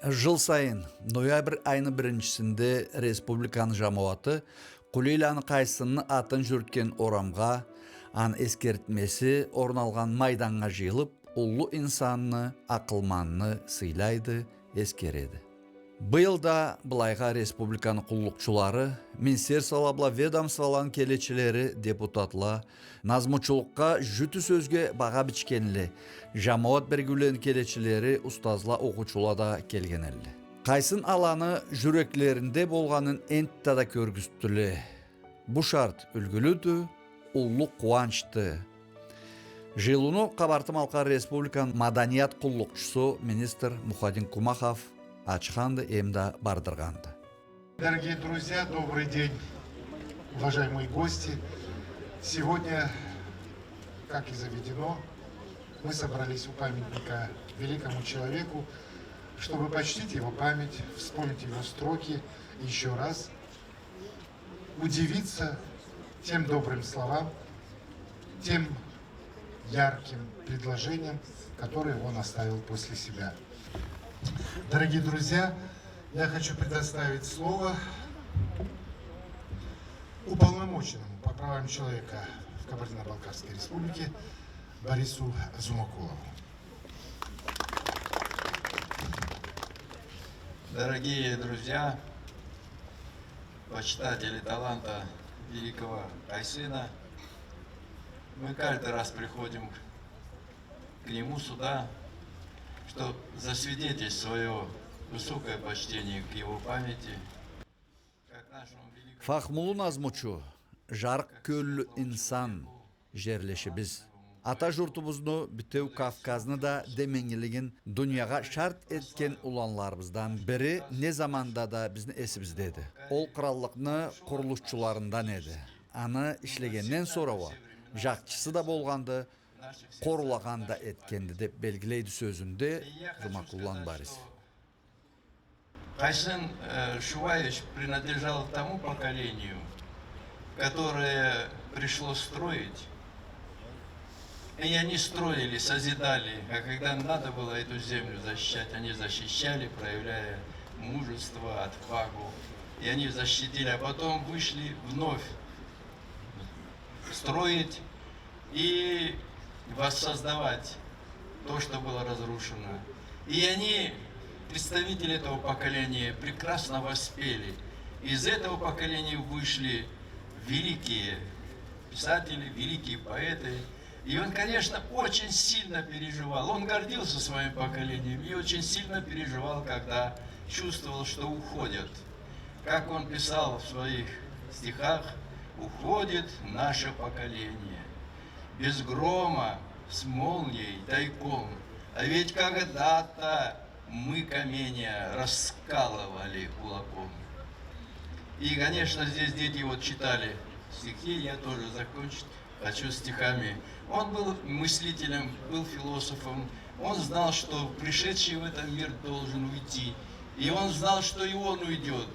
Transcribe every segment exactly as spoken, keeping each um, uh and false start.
Жыл сайын ноябрь айны биринчисинде республиканы жамауаты Къулийланы Къайсынны атын жюрютген орамгъа, аны эсгертмеси орун алгъан майданнга жыйылып, уллу инсанны, акъылманны сыйлайды, эсгереди. Быйыл да былайгъа республиканы къуллукъчулары, министерствола бла ведомстволаны келечилери, депутатла, назмучулукъгъа жюти сёзге багъа бичгенле, жамауат биригиулени келечилери, устазла, окъуучула да келген элле. Къайсын аланы жюреклеринде болгъанын энтта да кёргюзтдюле. Бу шарт юлгюлюдю, уллу къууанчды. Жыйылыуну Къабарты-Малкъар Республиканы маданият къуллукъчусу, министр Мухадин Кумахов ачханды эмда бардыргъанды. Дорогие друзья, добрый день, уважаемые гости. Сегодня, как и заведено, мы собрались у памятника великому человеку, чтобы почтить его память, вспомнить его строки и ещё раз удивиться тем добрым словам, тем ярким предложениям, которые он оставил после себя. Дорогие друзья, я хочу предоставить слово уполномоченному по правам человека в Кабардино-Балкарской Республике Борису Зумакулову. Дорогие друзья, почитатели таланта великого Къайсына, мы каждый раз приходим к, к нему сюда, чтоб засвидетельствовать своё высокое почтение к его памяти, как нашему великому Фахмулу назмучу, жарыкъ кёллю инсан, жерлешибиз. Ата журтубузну, битеу Кавказны да деменгилигин дуниягъа шарт этген уланларыбыздан бири не заманда да бизни эсибиздеди. Ол къыраллыкъны къурулушчуларындан эди. Аны ишлегенден сора уа жакъчысы да болгъанды, къорулагъан да этгенди, деп белгилейди сёзюнде Зумакулланы Борис. Къайсын, э, Шуваевич принадлежал к тому поколению, которое пришло строить. И они строили, созидали, а когда надо было эту землю защищать, они защищали, проявляя мужество, отвагу. И они защитили, а потом вышли вновь строить и воссоздавать то, что было разрушено. И они, представители этого поколения, прекрасно воспели. Из этого поколения вышли великие писатели, великие поэты. И он, конечно, очень сильно переживал. Он гордился своим поколением и очень сильно переживал, когда чувствовал, что уходят. Как он писал в своих стихах: «Уходит наше поколение без грома, с молнией тайком, а ведь когда-то мы каменья раскалывали кулаком». И, конечно, здесь дети вот читали стихи, я тоже закончить хочу стихами. Он был мыслителем, был философом. Он знал, что пришедший в этот мир должен уйти. И он знал, что и он уйдёт.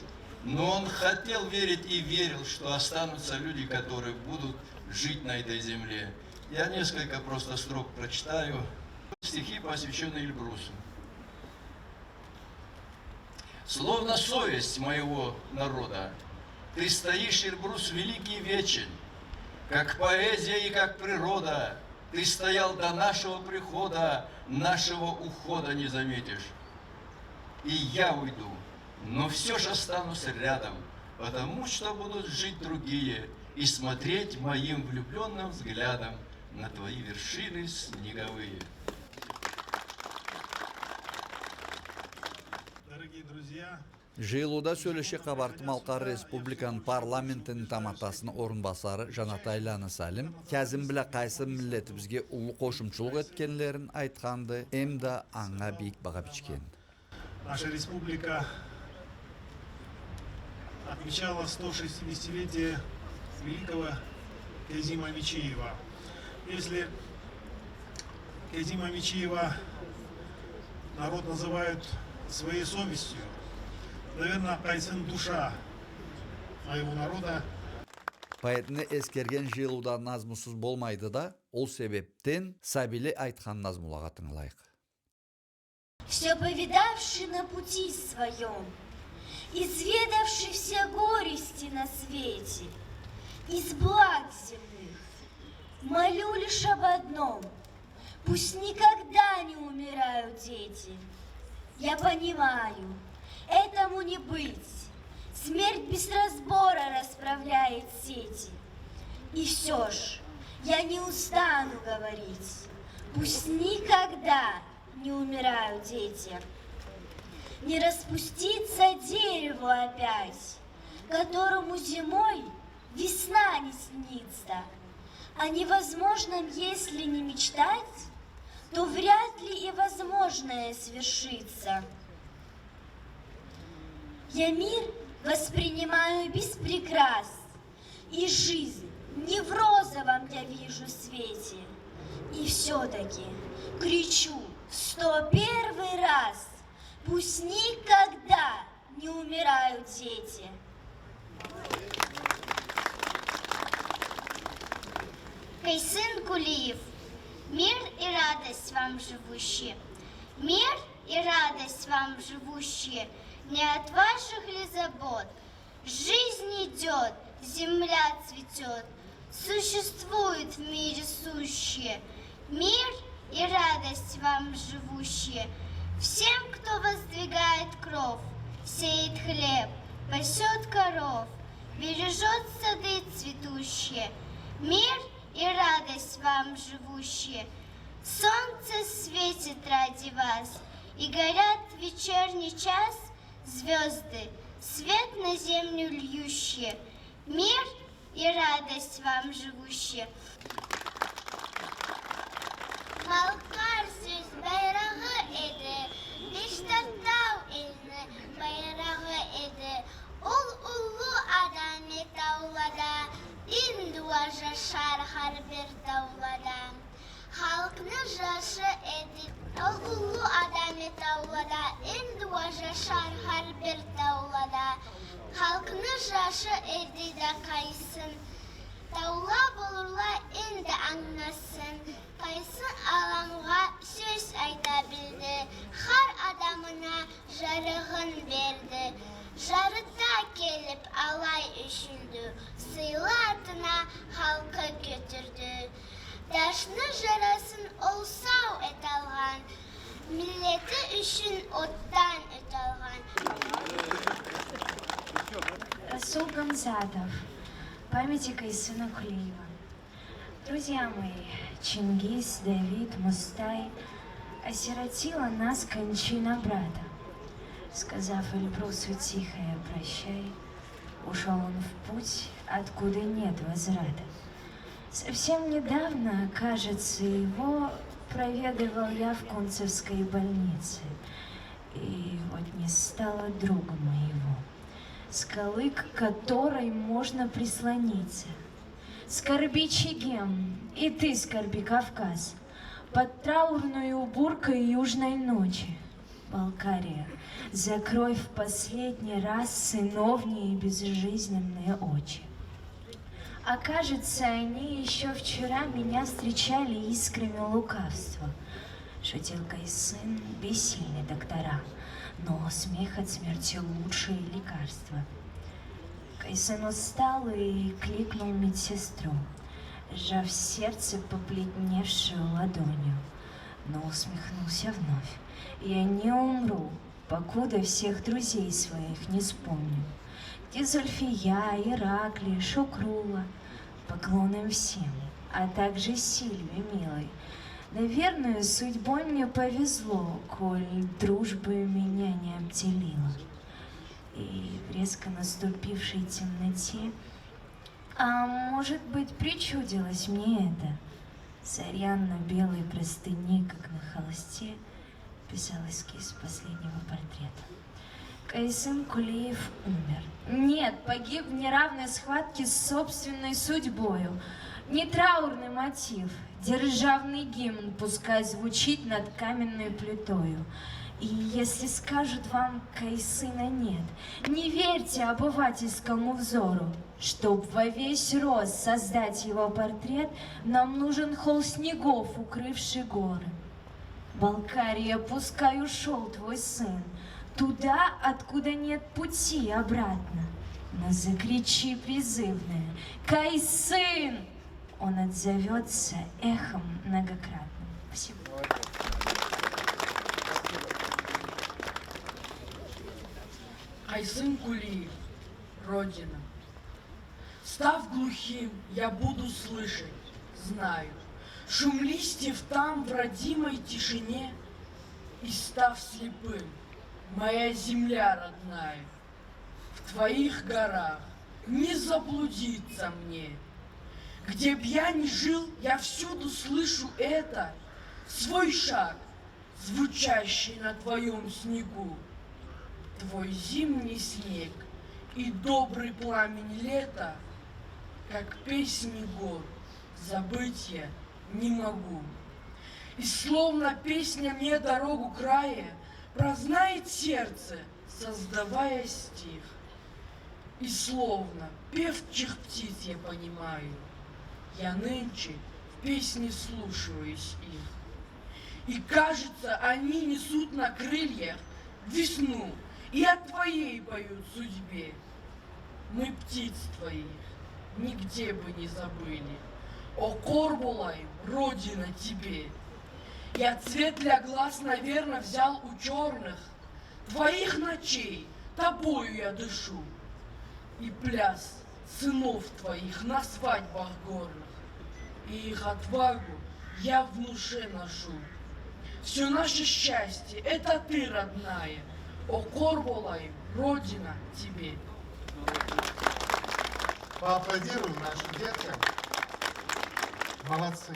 Но он хотел верить и верил, что останутся люди, которые будут жить на этой земле. Я несколько просто строк прочитаю. Стихи, посвящённые Эльбрусу. Словно совесть моего народа, ты стоишь, Эльбрус, великий, вечен, как поэзия и как природа, ты стоял до нашего прихода, нашего ухода не заметишь. И я уйду, но всё ж останусь рядом, потому что будут жить другие и смотреть моим влюблённым взглядом на твои вершины снеговые. Дорогие друзья, Жыйылыуда сёлеше Къабарты-Малкъар Республиканы парламентини таматасыны орунбасары Жанатайланы Салим Кязим бла Къайсын миллетибизге уллу къошумчулукъ этгенлерин айтханды, эмда анга бийик багъа бичгенди. Наша республика отмечала сто шестидесятилетие великого Кязима Мичиева. Если Кязима Мичиева народ называет своей совестью, наверное, Къайсын — душа моего народа. Поэтни эсгерген жыйылыуда назмусуз болмайды да, ол себепден сабийле айтхан назмулагъа тынгылайыкъ. Всё повидавший на пути своём, изведавший все горести на свете, из благ земных молю лишь об одном: пусть никогда не умирают дети. Я понимаю, этому не быть. Смерть без разбора расправляет сети. И всё ж я не устану говорить: пусть никогда не умирают дети. Не распуститься дереву опять, которому зимой весна не снится. О невозможном если не мечтать, то вряд ли и возможное свершится. Я мир воспринимаю без прикрас, и жизнь не в розовом я вижу свете. И всё-таки кричу сто первый раз: пусть никогда не умирают дети. Кайсын Кулиев. Мир и радость вам, живущие. Мир и радость вам, живущие, не от ваших ли забот? Жизнь идёт, земля цветёт, существуют в мире сущие. Мир и радость вам, живущие, всем, кто воздвигает кров, сеет хлеб, пасёт коров, бережёт сады цветущие. Мир и радость вам, живущие, солнце светит ради вас, и горят в вечерний час звёзды, свет на землю льющие. Мир и радость вам, живущие. Халкъ сёз байрагъы эди, беш тау элни байрагъы эди. Ол уллу адам эди таулада, энди уа жашар хар бир таулада. Халкъны жашы эди, ол уллу адам эди таулада, энди уа жашар хар бир таулада. Халкъны жашы эди да Кайсын, таула болурла энди ангысын. Кайсын аламгъа сёз айта билди, хар адамына жарыгъын берди. Жарыта келип алай ёшюлдю, сыйлы атына халкъы кётюрдю. Ташны жарасын ол сау эталгъан, миллети ючюн отдан ёталгъан. Расул Гамзатов. Памяти Кайсына Кулиева. Друзья мои, Чингиз, Давид, Мустай, осиротила нас кончина брата. Сказав Эльбрусу тихое «прощай», ушёл он в путь, откуда нет возврата. Совсем недавно, кажется, его проведывал я в Кунцевской больнице, и вот не стало друга моего, скалы, к которой можно прислониться. Скорби, Чегем, и ты скорби, Кавказ, под траурной уборкой южной ночи. Балкария, закрой в последний раз сыновние безжизненные очи. А кажется, они ещё вчера меня встречали искрами лукавства. Шутил Кайсын, бессильны доктора, но смех от смерти лучшее лекарство. Кайсын устал и кликнул медсестру, сжав сердце побледневшую ладонью, но усмехнулся вновь. Я не умру, покуда всех друзей своих не вспомню. Где Зульфия, Ираклий, Шукрула? Поклон им всем, а также Сильве милой. Наверное, судьбой мне повезло, коль дружбой меня не обделила. И в резко наступившей темноте, а может быть, причудилось мне это, заря на белой простыне, как на холсте, писал эскиз последнего портрета. Кайсын Кулиев умер. Нет, погиб в неравной схватке с собственной судьбою. Не траурный мотив, державный гимн пускай звучит над каменной плитою. И если скажут вам: «Кайсына нет», не верьте обывательскому взору. Чтоб во весь рост создать его портрет, нам нужен холст снегов, укрывший горы. Балкария, пускай ушёл твой сын туда, откуда нет пути обратно. Но закричи призывное: «Кайсын!» Он отзовётся эхом многократным. Спасибо. Кайсын Кулиев. Родина. Став глухим, я буду слышать, знаю, шум листьев там в родимой тишине. И став слепым, моя земля родная, в твоих горах не заблудиться мне. Где б я ни жил, я всюду слышу это, свой шаг, звучащий на твоём снегу. Твой зимний снег и добрый пламень лета, как песни гор, забыть я не могу. И словно песня мне дорогу края прознает сердце, создавая стих. И словно певчих птиц я понимаю, я нынче в песне слушаюсь их. И кажется, они несут на крыльях весну и о твоей поют судьбе. Мы птиц твоих нигде бы не забыли. О, Корбулай, родина тебе! Я цвет для глаз, наверно, взял у чёрных, твоих ночей тобою я дышу. И пляс сынов твоих на свадьбах горных, и их отвагу я в душе ношу. Всё наше счастье — это ты, родная, о, Корбулай, родина тебе. Поаплодируем нашим деткам. Молодцы.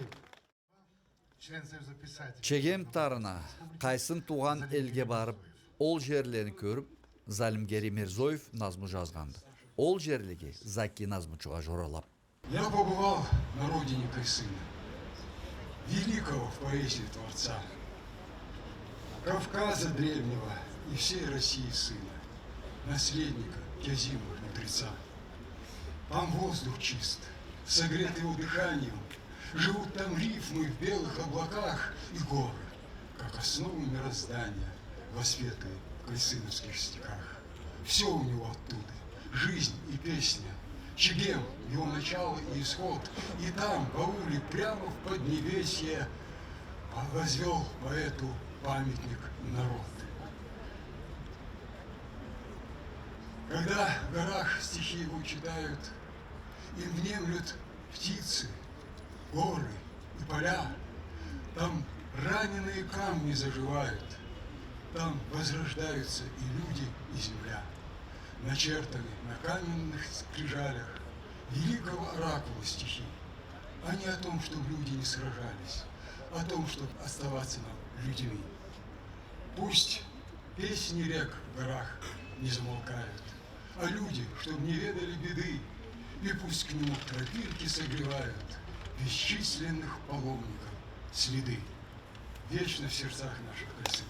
Чегем тарына, Кайсын туугъан элге барып, ол жерлени кёрюп, Залимгерий Мирзоев назму жазгъанды. Ол жерлеге Заки назмучугъа жоралап. Я побывал на родине Кайсына, великого в поэзии творца, Кавказа древнего и всей России сына, наследника Кязима мудреца. Там воздух чист, согретый его дыханием, живут там рифмы в белых облаках и горы, как основы мироздания, воспетые в кайсыновских стихах. Всё у него оттуда: жизнь и песня, Чегем — его начало и исход. И там, в ауле, прямо в Поднебесье, возвёл поэту памятник народ. Когда в горах стихи его читают, им внемлют птицы, горы и поля. Там раненые камни заживают, там возрождаются и люди, и земля. Начертаны на каменных скрижалях великого оракула стихи. Они о том, чтоб люди не сражались, о том, чтоб оставаться нам людьми. Пусть песни рек в горах не замолкают, а люди, чтоб не ведали беды, и пусть к нему тропинки согревают бесчисленных паломников следы. Вечно в сердцах наших Кайсын.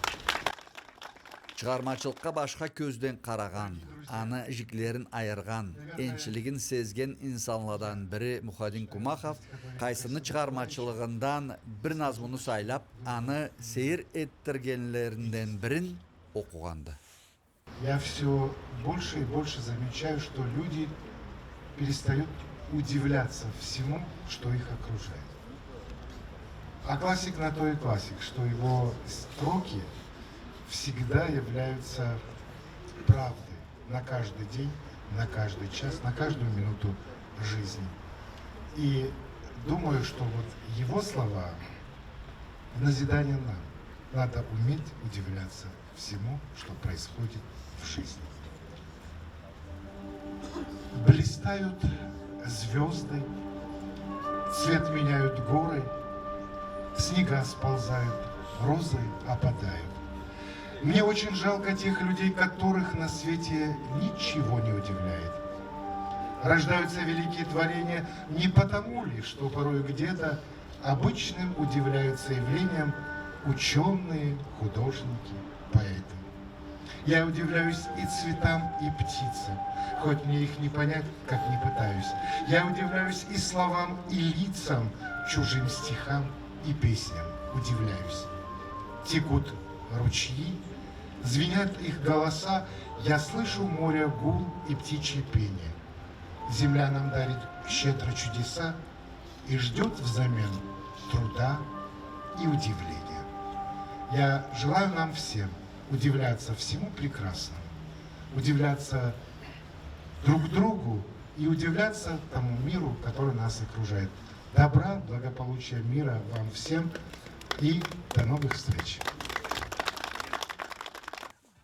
Чыгъармачылыкъгъа башха кёзден къарагъан, аны жиклерин айыргъан, энчилигин сезген инсанладан бири Мухадин Кумахов Кайсынны чыгъармачылыгъындан бир назмуну сайлап, аны сейир этдиргенлеринден бирин окъугъанды. Я всё больше и больше замечаю, что люди перестают удивляться всему, что их окружает. А классик на то и классик, что его строки всегда являются правдой на каждый день, на каждый час, на каждую минуту жизни. И думаю, что вот его слова в назидание нам. Надо уметь удивляться всему, что происходит в жизни. Блистают звёзды, цвет меняют горы, снега сползают, розы опадают. Мне очень жалко тех людей, которых на свете ничего не удивляет. Рождаются великие творения не потому ли, что порой где-то обычным удивляются явлениям учёные, художники, поэты. Я удивляюсь и цветам, и птицам, хоть мне их не понять, как ни пытаюсь. Я удивляюсь и словам, и лицам, чужим стихам и песням удивляюсь. Текут ручьи, звенят их голоса, я слышу моря гул и птичье пение. Земля нам дарит щедро чудеса и ждёт взамен труда и удивления. Я желаю нам всем удивляться всему прекрасному, удивляться друг другу и удивляться тому миру, который нас окружает. Добра, благополучия, мира вам всем и до новых встреч!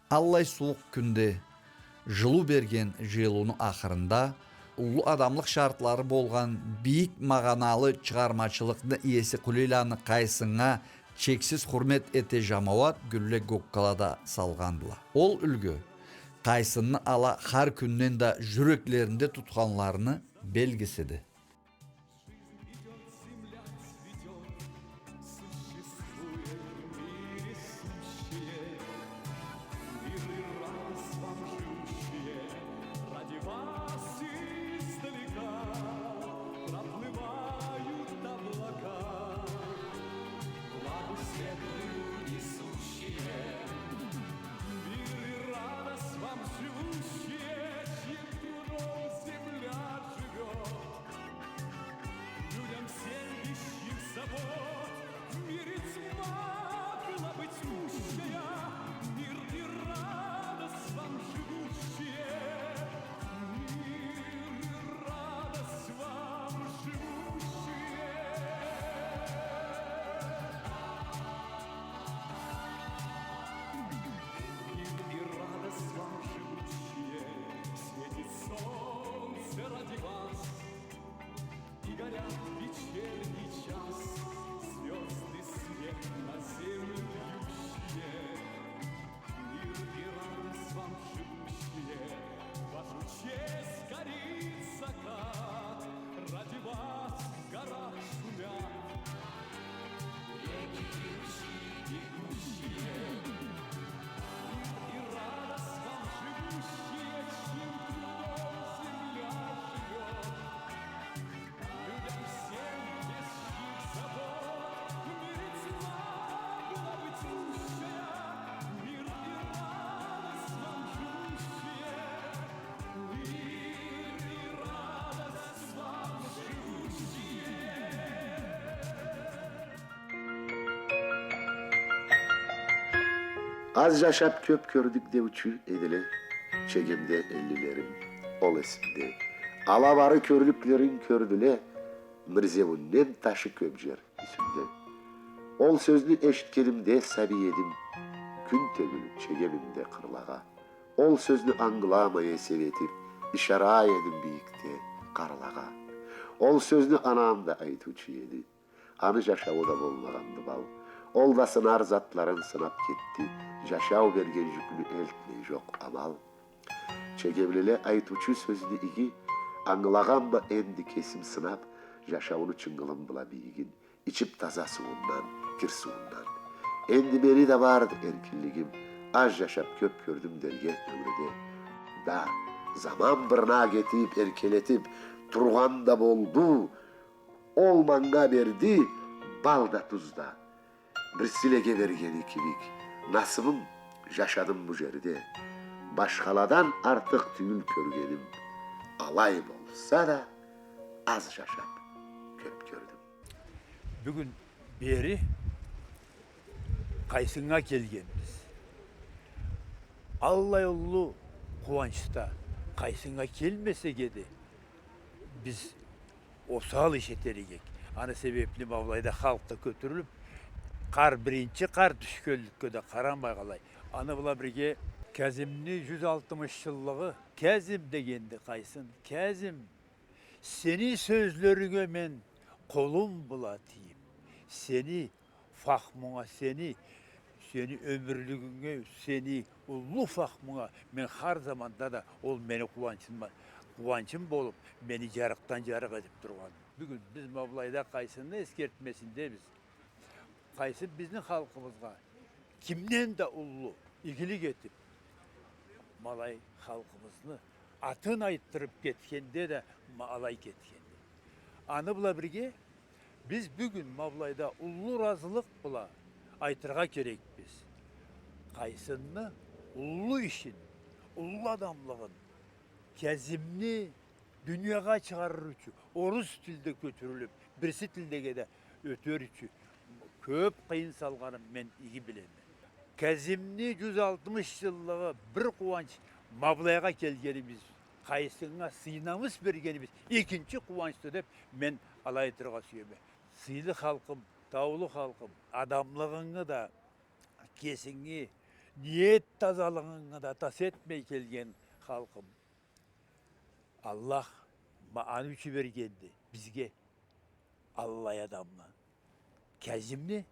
Аллай сууукъ кюнде, жылыу берген жыйылыуну ахырында, уллу адамлыкъ шартлары болгъан, бийик магъаналы чыгъармачылыкъны иеси Къулийланы Къайсыннга чексиз хурмет эте жамауат гюлле гоккалада салгъандыла. Ол юлгю Къайсынны ала хар кюнден да жюреклеринде тутханларыны белгисиди. Аз жашап кёп кёрдюк деучю эдиле чегемде эллилерим, ол эсимде. Ала бары кёрлюклерин кёрдюле, Мирзеуюнден ташы кёп жер юсюнде. Ол сёзню эшитгенимде сабий эдим, кюн тёгюлюп чегемимде къырлагъа. Ол сёзню ангыламай эсеп этип, ишара эдим бийикде къарлагъа. Ол сёзню анам да айтыучу эди. Аны жашауу да болмагъанды бал. Ол да сынар затларын сынап кетди. Жашау берген жюкню элтмей жокъ амал. Чегемлиле айтыучу сёзню иги, ангылагъанма энди кесим сынап, жашауну чынгылын бла бийигин, ичип таза сууундан, кир сууундан. Энди мени да барды эркинлигим, аз жашап кёп кёрдюм дерге ёмюрде. Да, заман бырнак этип, эркелетип тургъан да болду, ол манга берди бал да, туз да. Бир силеге бергени кибик, насыбым, жашадым бу жерде. Башхаладан артыкъ тюйюл кёргеним, алай болса да, аз жашап кёп кёрдюм. Бюгюн бери Къайсыннга келгенбиз. Аллай уллу къууанчда Къайсыннга келмесек эди, биз осал иш этер эдик. Аны себепли ма былайда халкъ да кётюрюлюп, къар, биринчи къар тюшгенликге да къарамай къалай. Аны бла бирге Кязимни жюз алтмыш жыллыгъы. Кязим, дегенди Къайсын, Кязим, сени сёзлеринге мен къолум бла тийип, сени фахмунга, сени, сени ёмюрлюгюнге, сени уллу фахмунга мен хар заманда да, ол мени къууанчым, къууанчым болуп, мени жарыкъдан жарыкъ этип тургъан. Бюгюн биз ма былайда Къайсынны эсгертмесиндебиз. Къайсын бизни халкъыбызгъа кимден да уллу игилик этип, ма алай халкъыбызны атын айтдырып кетгенде да, ма алай кетгенди. Аны бла бирге, биз бюгюн ма былайда уллу ыразылыкъ бла, Айтыргъа керекбиз. Къайсынны уллу ишин, уллу адамлыгъын, Кязимни дуниягъа чыгъарыр ючюн, орус тилде кётюрюлюп, бирси тилдеге да ётер ючюн кёп къыйын салгъанын мен иги билеме. Кязимни жюз алтмыш жыллыгъы бир къууанч, ма былайгъа келгенибиз, Къайсыннга сый-намыс бергенибиз экинчи къууанчды деп мен алай айтыргъа сюеме. Сыйлы халкъым, таулу халкъым, адамлыгъынгы да, кесинги ниет тазалыгъынгы да тас этмей келген халкъым. Аллах ма аны ючюн бергенди бизге аллай адамны. Кязимни,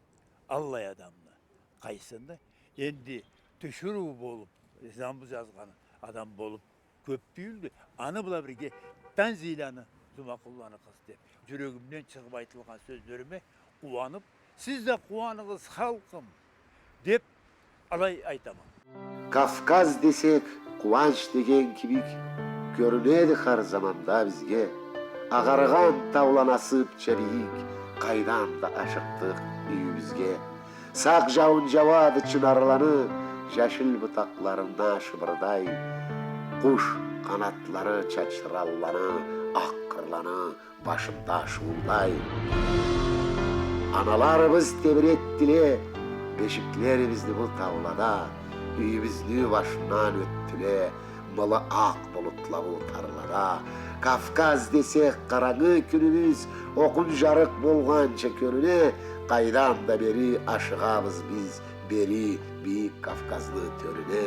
аллай адамны. Къайсынны? Энди тюшюрюу болуп, низамны жазгъан адам болуп кёп тюйюлдю. Аны бла бирге Танзиланы, Жумакъулланы къызы деп, жюрегимден чыгъып айтылгъан сёзлериме къууанып, сиз да къууаныгъыз, халкъым, деп алай айтама. Кавказ десек, къууанч деген кибик кёрюнеди хар заманда бизге. Агъаргъан таула насыпча бийик, къайдан да ашыкъдыкъ юйюбюзге. Сакъ жауун жауады чынарланы, жашил бутакъларында шыбырдай. Къуш къанатлары чачыралланы, акъ къырланы башында шуулдай. Аналарыбыз тебиретдиле бешиклерибизни бу таулада, юйюбюзню башындан ётдюле мылы акъ булутла бу тарлада. Кавказ десек, къарангы кюнюбюз окъун жарыкъ болгъанча кёрюне, къайдан да бери ашыгъабыз биз бери бийик Кавказны тёрюне.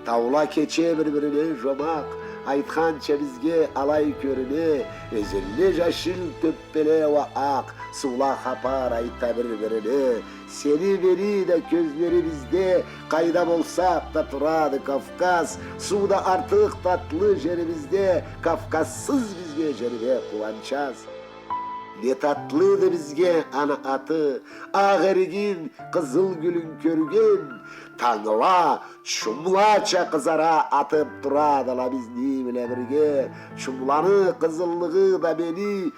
Таула кече бир-бирине жомакъ, айтханча бизге алай кёрюне, ёзенле жашил, тёппеле уа акъ, суула хапар айта бир-бирине. Сени мени да кёзлерибизде, къайда болсакъ да турады Кавказ, суу да артыкъ татлы жерибизде, Кавказсыз бизге жер бек къууанч аз. Не татлыды бизге аны аты, акъ эригин, къызыл гюлюн кёрген. Тангла, чумлача къызара атып турадыла бизни бла бирге. Чумланы къызыллыгъы да мени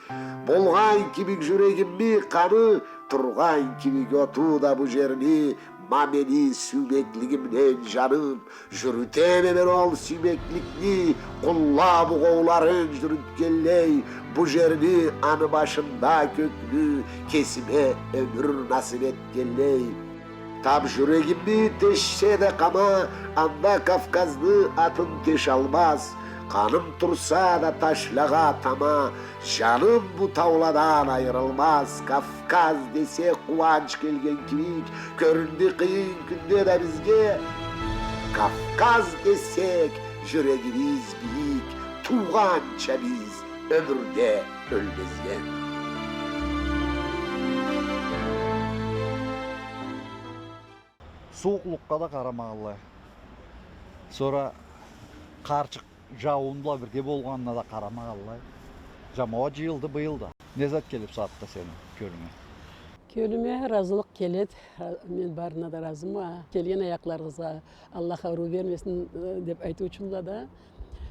болгъан кибик жюрегимни къаны, тургъан кибик оту да бу жерни, ма мени сюймеклигимден жаным. Жюрютеме мен ол сюймекликни, къулла бугъоуларын жюрютгенлей, бу жерни, аны башында кёкню, кесиме ёмюр насып этгенлей. Тап жюрегимни тешсе да къама, анда Кавказны атын тешалмаз. Къаным турса да ташлагъа тама, жаным бу тауладан айырылмаз. Кавказ десек, къууанч келген кибик кёрюндю къыйын кюнде да бизге. Кавказ десек, жюрегибиз бийик, туугъанча биз ёмюрде ёлмезге. Сууукълукъгъа да къарамагъанлай. Сора къарчыкъ жауун бла бирге болгъанына да къарамагъанлай. Жамауат жыйылды быйыл да. Не зат келе бусагъатда сени кёлюнге? Кёлюме ыразылыкъ келеди. Мен барына да ыразыма. Келген аякъларыгъызгъа Аллах ауруу бермесин, э, деп айтыучула да.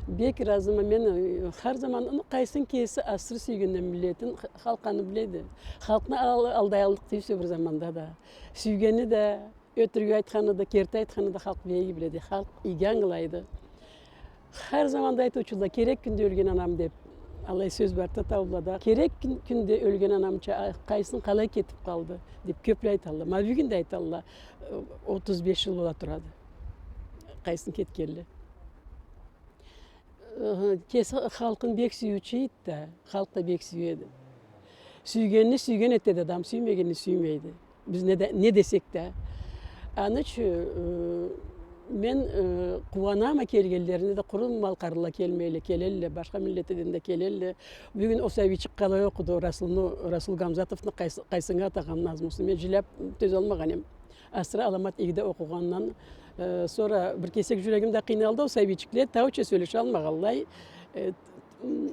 Бек ыразыма мен, э, хар заман, ну, Къайсын кеси асыры сюйгенди миллетин, х-, халкъ аны биледи. Халкъны ал-, алдайаллыкъ тюйюлсе бир заманда да. Сюйгени да, ётюрюк айтханы да, керти айтханы да халкъ бек иги биледи. Халкъ иги ангылайды. Хар заманда айтыучула, керек кюнде ёлген анам деп. Алай сёз барды таулада. Керек кюн-, кюнде ёлген анамча, а, Къайсын къалай кетип къалды деп кёпле айталла. Ма бюгюн да айталла. Э, отуз беш жыл бола турады Къайсын кетгенли. Э, кеси халкъын бек сюйюучю эди да, халкъ да бек сюеди. Сюйгенни сюйген этеди адам, сюймегенни сюймейди. Биз не де, не десек да. Аны ючюн, э, мен, э, къууанама келгенлерине да, къуру малкъарлыла келмейле, келелле, башха миллетледен да келелле. Бюгюн ол сабийчик къалай окъуду, Расулну, Расул Гамзатовну Къайс-, Къайсыннга атагъан назмусун. Мен жиляп тёзалмагъан эм. Асыры аламат иги да окъугъандан, э, сора бир кесек жюрегим да къыйналды, ол сабийчикле тауча сёлешалмагъанлай. Э, м,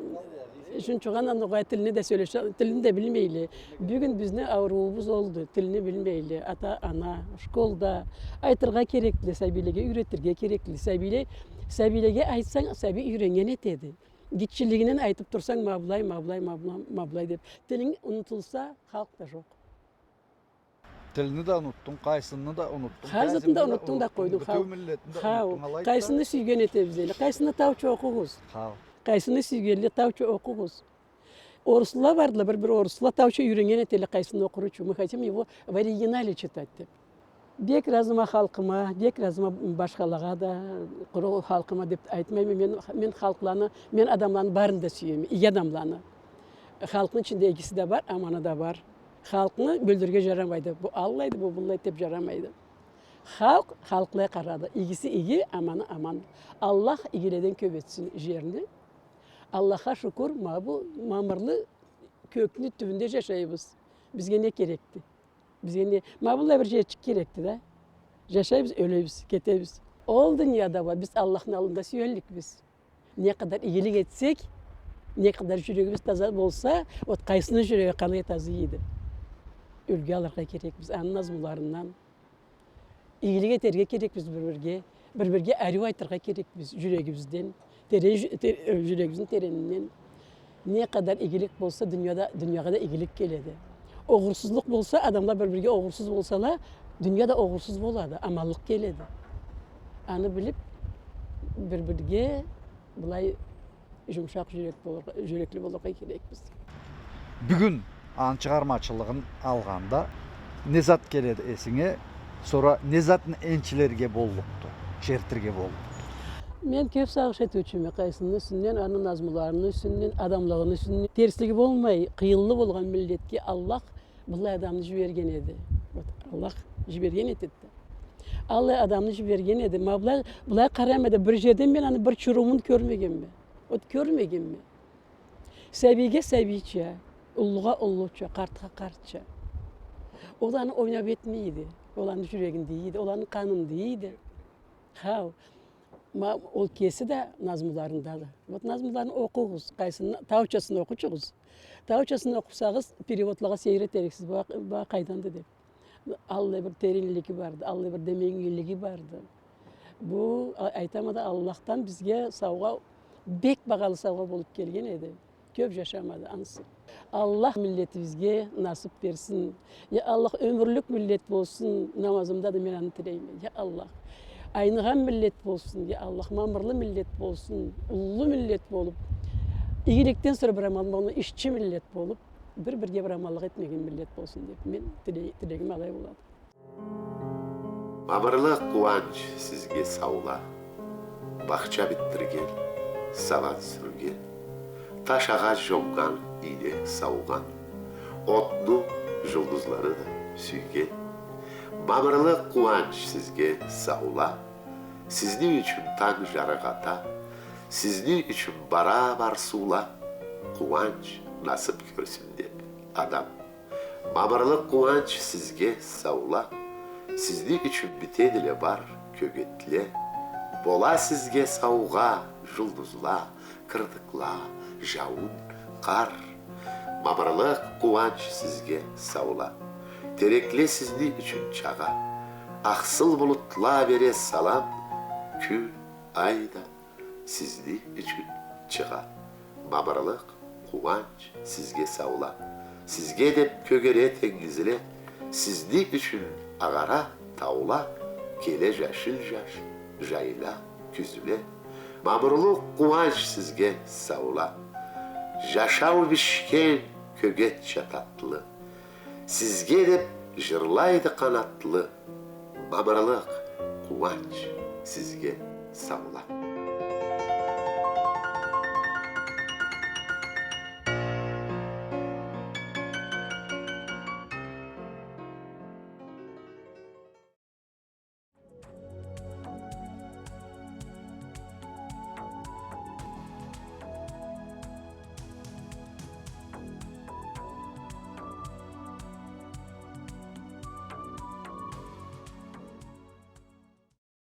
жунчугъандан огъай тилни да сёлеше-, тилни да билмейле. Бюгюн бизни ауруубуз олду, тилни билмейле. Ата, ана, школда айтыргъа керекли, сабийлеге юйретирге керекли. Сабийле-, сабийлеге айтсанг, сабий юйреннген этеди. Гитчелигинден айтып турсанг, ма былай, ма былай, ма былай, ма былай деп. Тилинг унутулса, халкъ да жокъ. Тилни да унутдунг, къайсынгы да унутдунг, хар затны да унутдунг да къойдунг, бютеу миллетни да унутдунг, алайды да. Къайсынгы сюйген этебиз эли, къайсынгы тауча окъугъуз. Хау. Къайсынгы сюйгенле тауча окъугъуз. Орусла бардыла, бир-бир орусла тауча юйреннген этелле, къайсынгы окъур ючюн. Мы хотим его в оригинале читать деп. Бек разыма халкъыма, бек разыма башхалагъа да, къуру халкъыма деп айтмайма. Мен, мен халкъланы, мен адамланы барын да сюеме, иги адамланы. Халкъны ичинде игиси да бар, аманы да бар. Халкъны бёлдюрге жарамайды. Бу аллайды, бу быллайды деп жарамайды. Халкъ халкълай къарады. Игиси иги, аманы аман. Аллах игиледен кёп этсин жерни. Аллахха шукур, ма бу мамырлы кёкню тюбюнде жашайбыз. Бизге не керекди? Бизге не? Ма быллай бир жерчик керекди да. Жашайбыз, ёлебиз, кетебиз. Ол дунияда уа биз Аллахны аллында сюелликбиз. Не къадар игилик этсек, не къадар жюрегибиз таза болса, вот къайсыны жюреги къалай таза эди? Юлгю алыргъа керекбиз аны назмуларындан. Игилик этерге керекбиз бир-бирге. Бир-бирге ариу айтыргъа керекбиз жюрегибизден, терен жю-, те-, э, жюрегибизни теренинден. Не къадар игилик болса, дунияда, дуниягъа да игилик келеди. Огъурсузлукъ болса, адамла бир-бирге огъурсуз болсала, дуния да огъурсуз болады, аманлыкъ келеди. Аны билип, бир-бирге былай жумушакъ жюрек болургъа, жюрекли болургъа керекбиз. Бюгюн аны чыгъармачылыгъын алгъанда, не зат келеди эсинге, сора не затны энчилерге боллукъду, чертирге боллукъду? Мен кёп сагъыш этиучюме къайсыны юсюнден, аны назмуларыны юсюнден, адамлыгъыны юсюнден. Терслиги болмай, къыйынлы болгъан миллетге Аллах быллай адамны жиберген эди. Вот, Аллах жиберген этеди да. Аллай адамны жиберген эди. Ма былай, былай къарайма да, бир жерден мен аны бир чурумун кёрмегенме. Вот кёрмегенме. Сабийге сабийча, уллугъа уллуча, къартха къартча. Ол аны ойнап этмейди. Ол аны жюрегинде эди, ол аны къанында эди. Хау. Ма ол кеси да назмуларында да. Вот назмуларын окъугъуз, къайсыны, таучасын окъучугъуз. Таучасын окъусагъыз, переводлагъа сейир этериксиз, бу, бу къайданды деп. Аллай бир теренлиги барды, аллай бир деменгенлиги барды. Бу, а-, айтама да, Аллахдан бизге саугъа, бек багъалы саугъа болуп келген эди. Кёп жашамады ансы. Аллах миллетибизге насып берсин. Я Аллах, ёмюрлюк миллет болсун, намазымда да мен аны тилейме. Я Аллах, айныгъан миллет болсун, я Аллах, мамырлы миллет болсун, уллу миллет болуп, игиликден сора бир аман болмай, ишчи миллет болуп, бир-бирге бир аманлыкъ этмеген миллет болсун деп, мен тиле-, тилегим алай болады. Мамырлыкъ, къууанч сизге, саула. Бахча битдирген, сабан сюрген, таш агъач жоннган, ийне саугъан, отну, жулдузланы да сюйген. Мамырлыкъ, къууанч сизге, саула. Сизни ючюн танг жарыкъ ата, сизни ючюн бара бар суула. Къууанч насып кёрсюн деп адам. Мамырлыкъ, къууанч сизге, саула. Сизни ючюн битедиле бар кёгетле. Бола сизге саугъа жулдузла, кырдыкла, жауун, къар. Мамырлыкъ, къууанч сизге, саула. Терекле сизни ючюн чагъа. Ахсыл булутла бере салам. Кюн, ай да сизни ючюн чыгъа. Мамырлыкъ, къууанч сизге, саула. Сизге деп кёгере тенгизле, сизни ючюн агъара таула. Келе жашил жаш, жайла, кюзле. Мамырлыкъ, къууанч сизге, саула. Жашау бишген кёгетча татлы. Сизге деп жырлайды къанатлы. Мамырлыкъ, къууанч сизге, саула.